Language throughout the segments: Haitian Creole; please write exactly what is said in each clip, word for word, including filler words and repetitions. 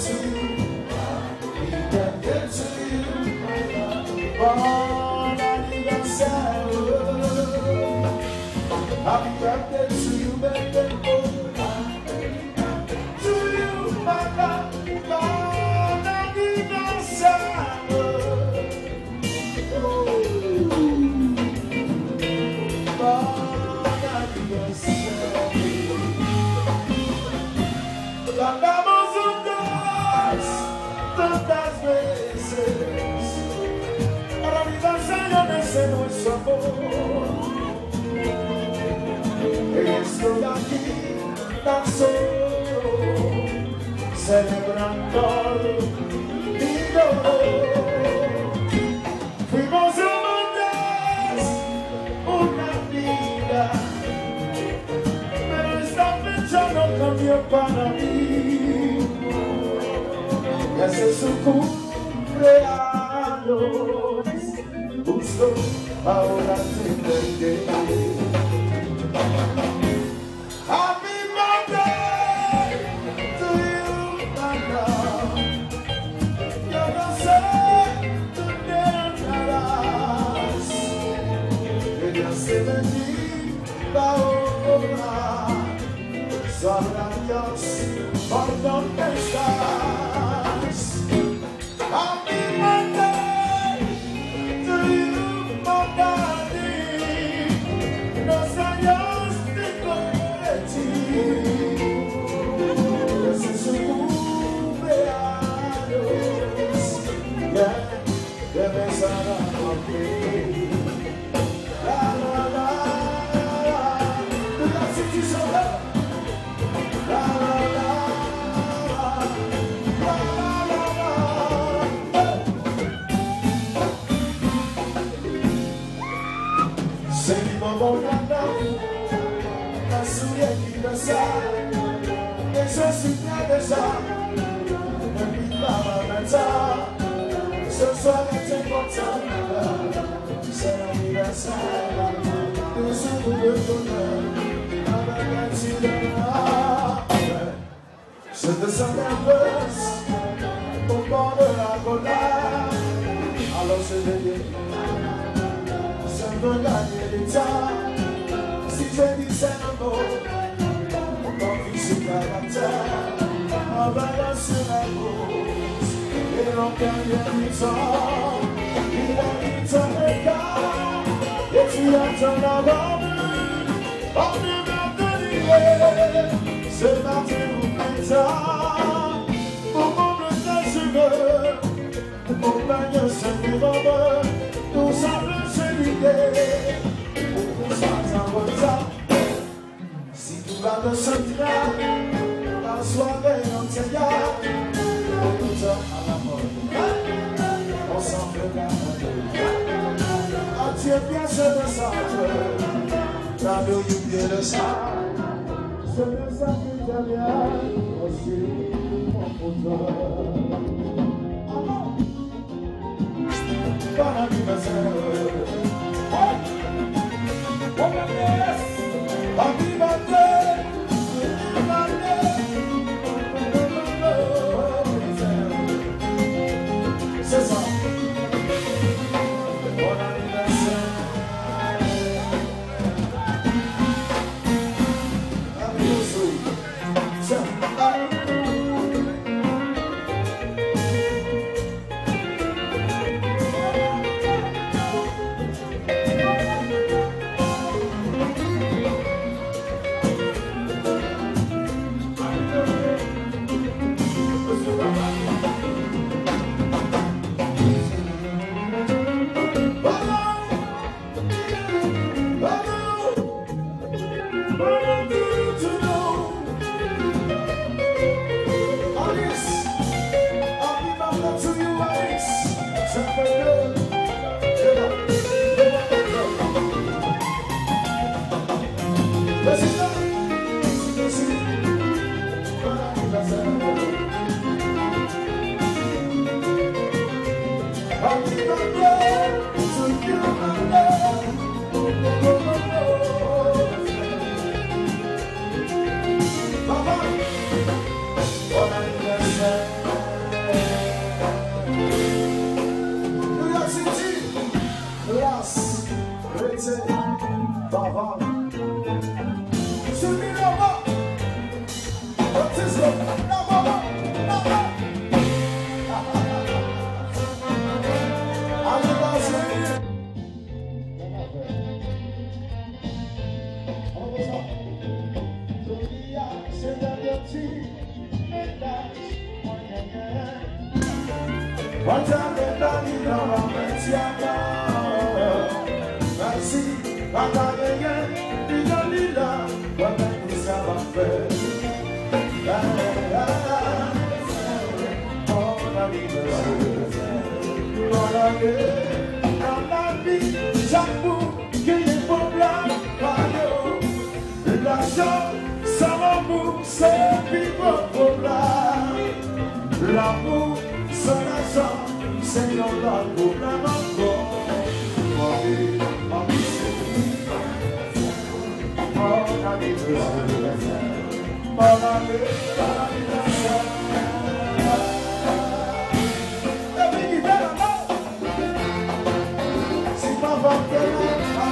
Happy birthday to you, my love. Bon anivèsè. Happy birthday to you, baby. To you, my love. Bon anivèsè. Bon anivèsè. Tantas voces, tantas veces, para mi canción es nuestro amor. Estoy aquí tan solo, celebrando mi dolor. Fuimos amantes una vida, pero esta fecha no cambió para mí. Ya es su cumpleaños, justo ahora te entendí. Happy birthday to you, my love. Yo no sé dónde andarás. Que Dios te bendiga ahora. Sabrá Dios por dónde estás. Happy birthday to you, my darling. Los años te compartí. Ese es su cumpleaños. Yeah, debe estar aquí. La, la, la, la. Tout la city se lève. La, la, la, la, la, la, la, la. Se li manman w ladan, nan souliye ki fè sa. E je suis fier de ça. Depi papa mèt sa. Ce soir est important. C'est l'anniversaire. Toujours pour le bonheur. Avec un petit verre. Je te sens nerveuse au bord de la colère. Alors je vais dire, ça me gagne le temps. Si je dis c'est un mot, ton physique à la terre, en balance sur la route. Et l'on gagne du temps, il a du temps de gagner. Et tu attends la robe. Anpil mwen delire, se maten ou pita, pou konble ta cheve, pou konpanye se pi bòbè, tou sa vle se lide, pou konsa ta wè sa. Si tou va nan santral, pa sware nan teyat, pou konsa a la mòd. On s'en fait la radio. Adieu, bien, c'est le centre. Cadeau, you get a shot. C'est le sacré italien. Aussi, mon poteau. Bon anniversaire. Happy birthday. Se sa. Bon anivèsè. Happy birthday. Baba. Sylvie Lama. Francisco. Lama. Lama. Ajoute Sylvie. Jodi a, se dènye ti mennaj mwen genyen. Mwen t ale Dalila, mwen mèt Yana. Mèsi, pa ta genyen, li Dalila, mwen mèt sa m ap fè. Bon anivèsè. Bon ane, nan lavi, chak moun genyen pwoblèm pa yo. Lajan san lanmou se pi gwo pwoblèm. Lanmou san lajan se yon lòt pwoblèm ankò. Mande anbisyon. Bon anivèsè. Bon ane, bon anivèsè. Epi ki bèl anò. Si papa m te la,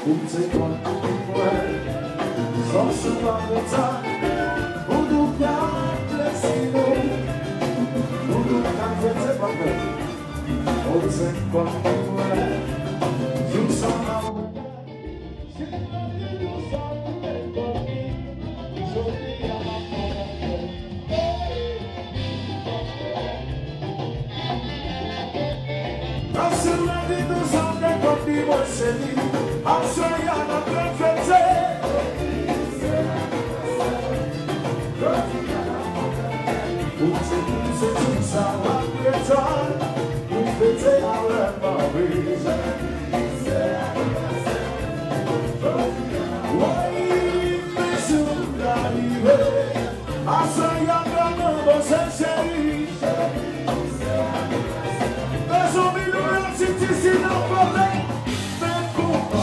Ou te konn mwen, fòs ou pa konn sa, ou nou ka plezi nou, ou nou ka fete pa fè. Ou te konn mwen, jou sa la ou. Aswè a n ap fete. Ou se, ou se tout sa w ap pretann. Ou fete avè m anpil. Woy, men jou la rive. Aswè a n ap fete, cheri. Mezanmi, nou la ti ti si nan kote. Men konpa.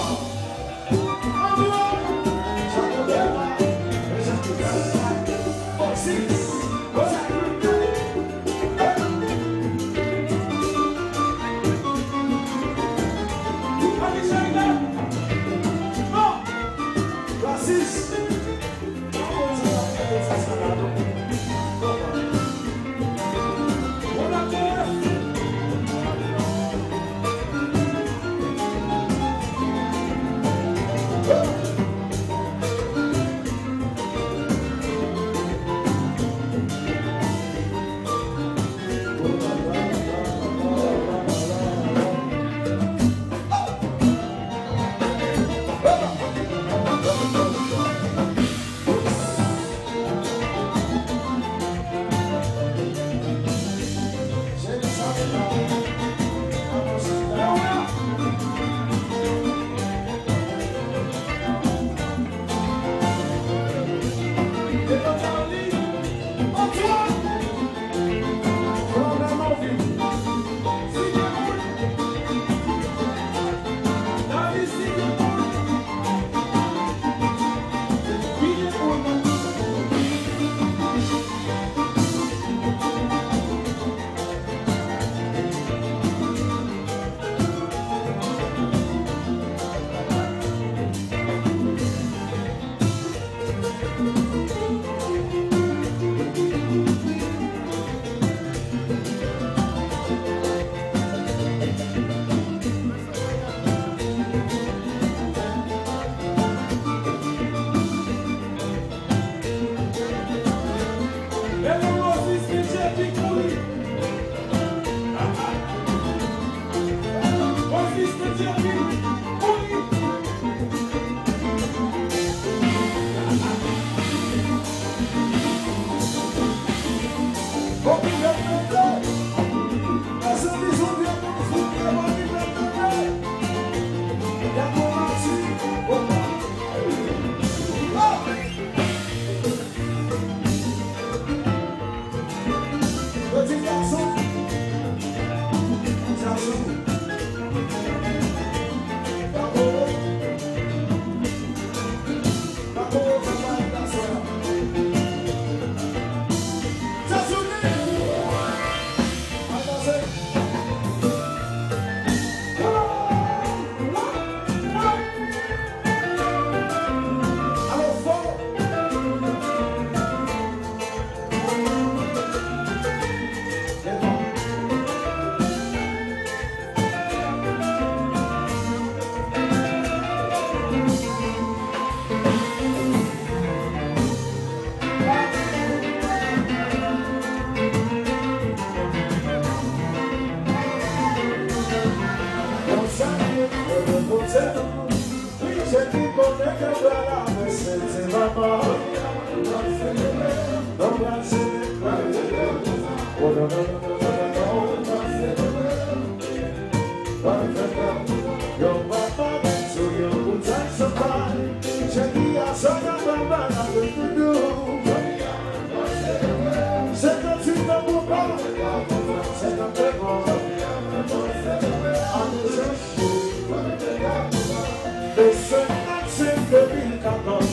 De senkannsenk de mil katòz,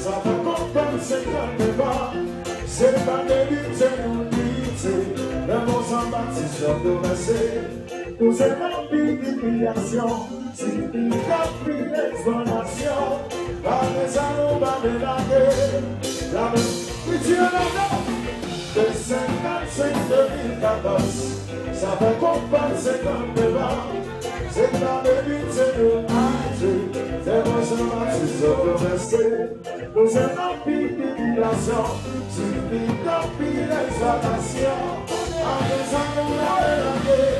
sa fè konprann senkannèf an, se pa de lite nou lite, lè Mozan Batis yo travèse. Nou se anpil imilyasyon, sifi k ap pile zòn nasyon, malgre sa nou pa delage. Lame, piti ann adan. De senkannsenk de mil katòz, sa fè konprann senkannèf an, se pa de lite nou lite, lè Mozan Batis yo travèse. Nou se anpil tribilasyon, sifi k ap pile egzaltasyon. Apre sa nou lave lage.